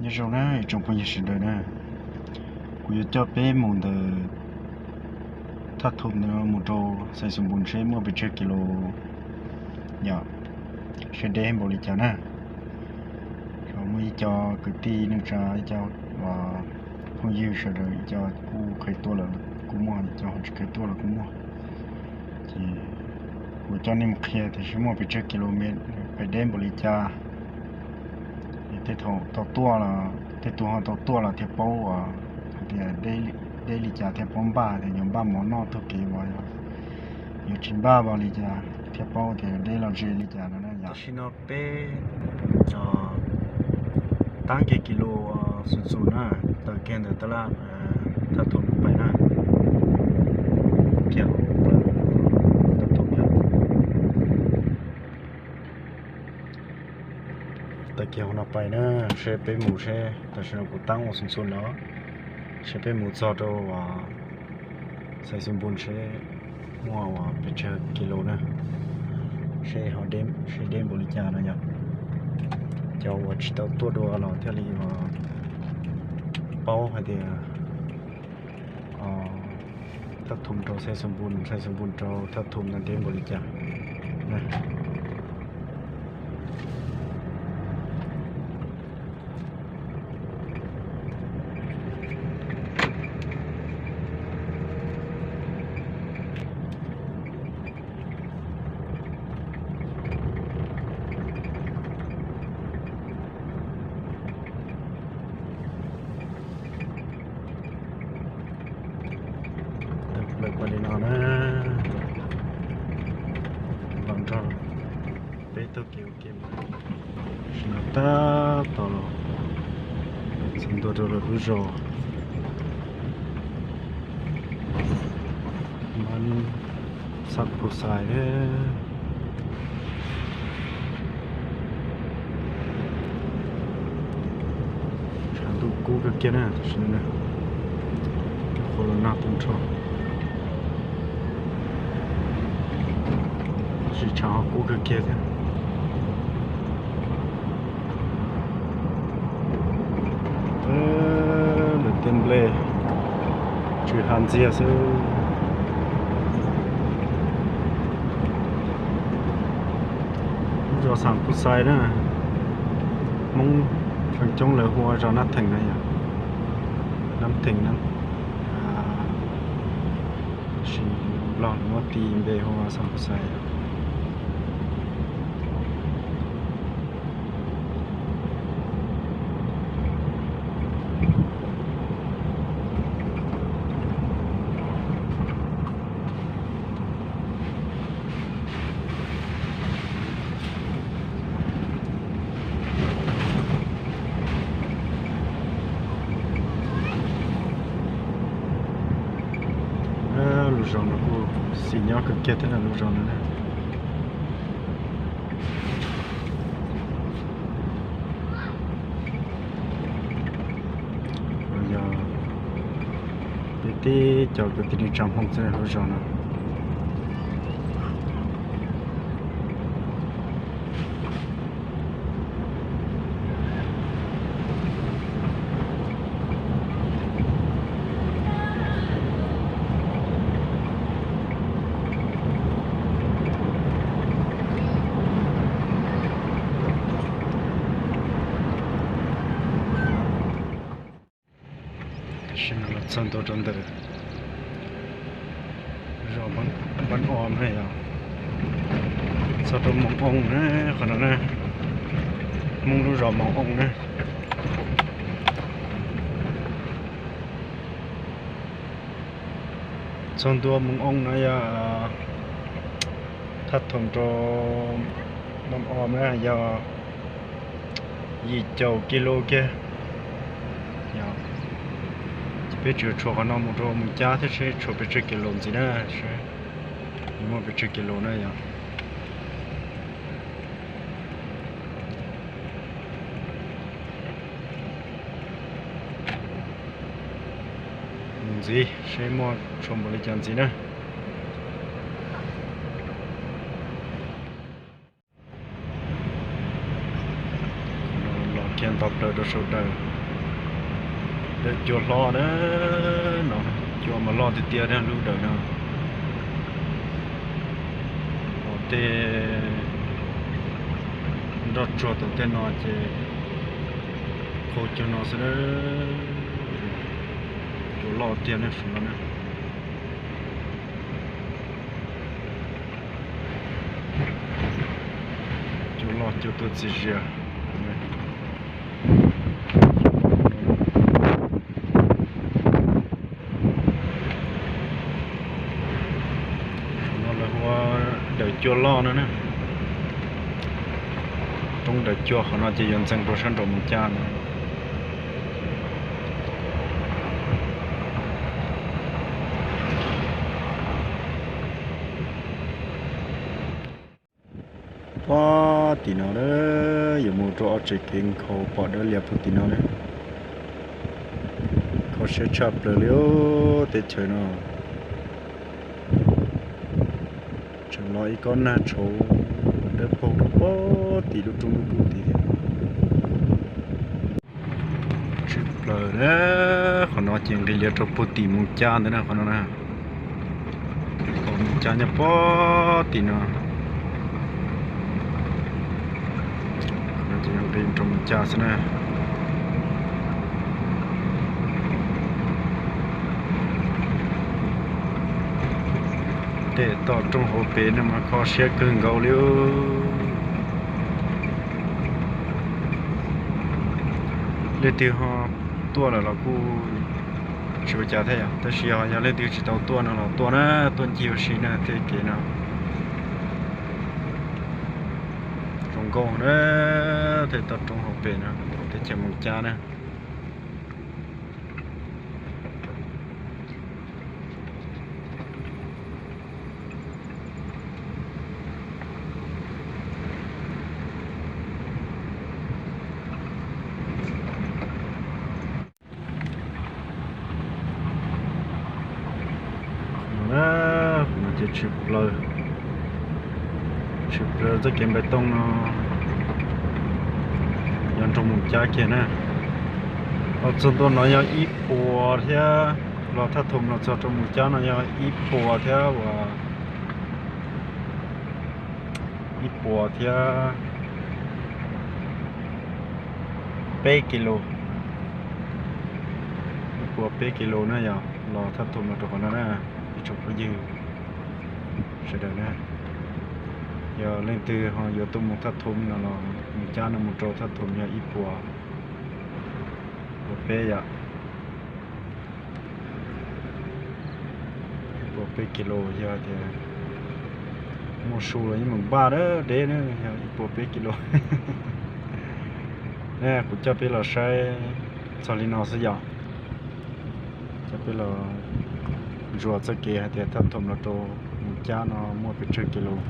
Nyob zoo na ib tsoom phooj ywg sawv daws na, kuv yuav coj peb mus ntawm thaj Thum ntawd mus rau Xais Xoom Npus seb muaj pes tsawg kis lus yom, seb deb npaum li cas na. Muaj ib co kwv tij neej tsa, ib co phooj ywg sawv daws ib co kuj qhia tuaj lawm kuj muaj, ib co ho tsis qhia tuaj los kuj muaj. Ces kuv coj nej mus qhia tias seb muaj pes tsawg kis lus, pes deb npaum li cas. Tej thaum tau tuaj los, tej tug ho tau tuaj los thiaj paub hais tias deb li cas, thiaj paub npaj tias yuav npaj mov noj taug kev uas yuav tsis npaj li cas thiaj paub tias deb los ze li cas no na. Tam sim no peb taab kiag kis lus Xum Xum na, tawm kiag ntawm tab laj thaj Thum no pais na. Kiag thaj Thum no, tawm kiag hauv no pais na, seb peb mus seb, tam sim no kuv taab ua Xum Xum no, seb peb mus txog rau Xais Xoom Npus seb muaj pes tsawg kis lus na, seb ho deb, seb deb npaum li cas no yom. Cov uas tsis tau tuaj dua los thiaj li paub hais tias thaj Thum rau Xais Xoom Npus, Xais Xoom Npus rau thaj Thum no deb npaum li cas na. Tawm plaws pas li no na, los nrog peb taug kev ua ke mus. Tam sim no tab tom los txog ntua rau lawv lub zos Npab Xab Phu Xais. Tshav ntuj kub kawg kiag na, tam sim no qhov los nag tag nrho, tab sis tshav ho kub kawg kiag thiab. Lawv tej nplej tsw hav ntxiag xwb. Lub zos Xab Phu Xais na, Hmoob feem coob lawv hu ua zos Nab Theem na yom, Nab Theem na. Tab sis Nplog lawv muab tis npe hu ua Xab Phu Xais. Lub zos no kuj xis nyob kawg kiag thiab na, lub zos no na. Yog peb tib cov kwv tij neej tsa Hmoob xwb lub zos no. Tam sim no los txog ntua rau ntawm zos Npab Os na yom, txog rau Moos Oo na, qhov no na, Hmoob lub zos Moos Oo na. Txog ntua Moos Oo no yog thaj Thoom rau Npab Os na yog yim caum kis lus kiag. Ces peb tsuas tshuav qhov no mus rau Moos Cab thiab seb tshuav pes tsawg kis lus ntxiv na, seb muaj pes tsawg kis lus na yom. Mus ntxiv seb muaj tshuav npaum li cas ntxiv na. Los kiag nto plaws rau sawv daws. Dawm cua hlob na, no cua mas loj tiag tiag na lub dawm no. Tej nroj tsuag tom tej no ces qhau cuag no xwb na. Cua loj tiag ne, saum no na. Cua loj cua tuaj txias zias. No lawv hu ua dawm cua loj no na. Roob dawm cua qhov no ces yuav ntxeev rau sab nraum Moos Cab no. Puag tim no na, yuav mus rau ob tsev kev nkhaus pom dawb lias puag tim no na. Kho siab tshaj plaws li teb chaws no. Tseem los ib kob nag tshauv dawb paug rau puag tim lub roob dub dub tid. Tshaj plaws na, qhov no ces nqis lias rau puag tim Moos Cab ntawd na, qhov no na. Moos Cab nyob puag tim no. Qhov no ces nqis rau Moos Cab xwb na. Tej toj roob hauv pes no mas kho siab kawg nkaus li. Leej twg ho tuaj lawm los kuj tsis ua cas thiab yom, tab sis yog, yog leej twg tsis tau tuaj no los tuaj na, tuaj ncig ua si na, tej kev no zoo nkauj na, tej toj roob hauv pes no, teb chaws Moos Cab na. Ces tshwm plaws, tshwm plaws txoj kev npais tooj no yog nroog Moos Cab kiag na. Los txog ntua no yog ib puas thiab, los thaj thum los txog rau Moos Cab no yog ib puas thiab uas ib puas thiab peb kis lus, ib puas peb kis lus na yog los thaj thum los rau qhov no na, ib tsoom phooj ywg sawv daws na. Yog leej twg ho yuav tuaj mus thaj thum no los Moos Cab no mus rau thaj thum yog ib puas, puas peb yom. Ib puas peb kis lus yog tias muaj su los yeej meem npaj deb deb na, yog ib puas peb kis lus. Ne kuv coj peb los saib txog li no xwb yom. Coj peb los ntsuas txoj kev hais tias thaj thum los rau Moos Cab no muaj pes tsawg kis lus.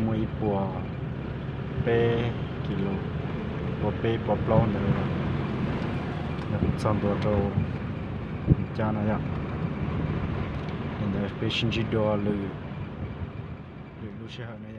Muaj ib puas peb kis lus, puas peb puas plaub ntawd yog txog ntua rau Moos Cab no yom. Li ntawd peb sib ntsib dua lwm, lwm lub sij hawm na.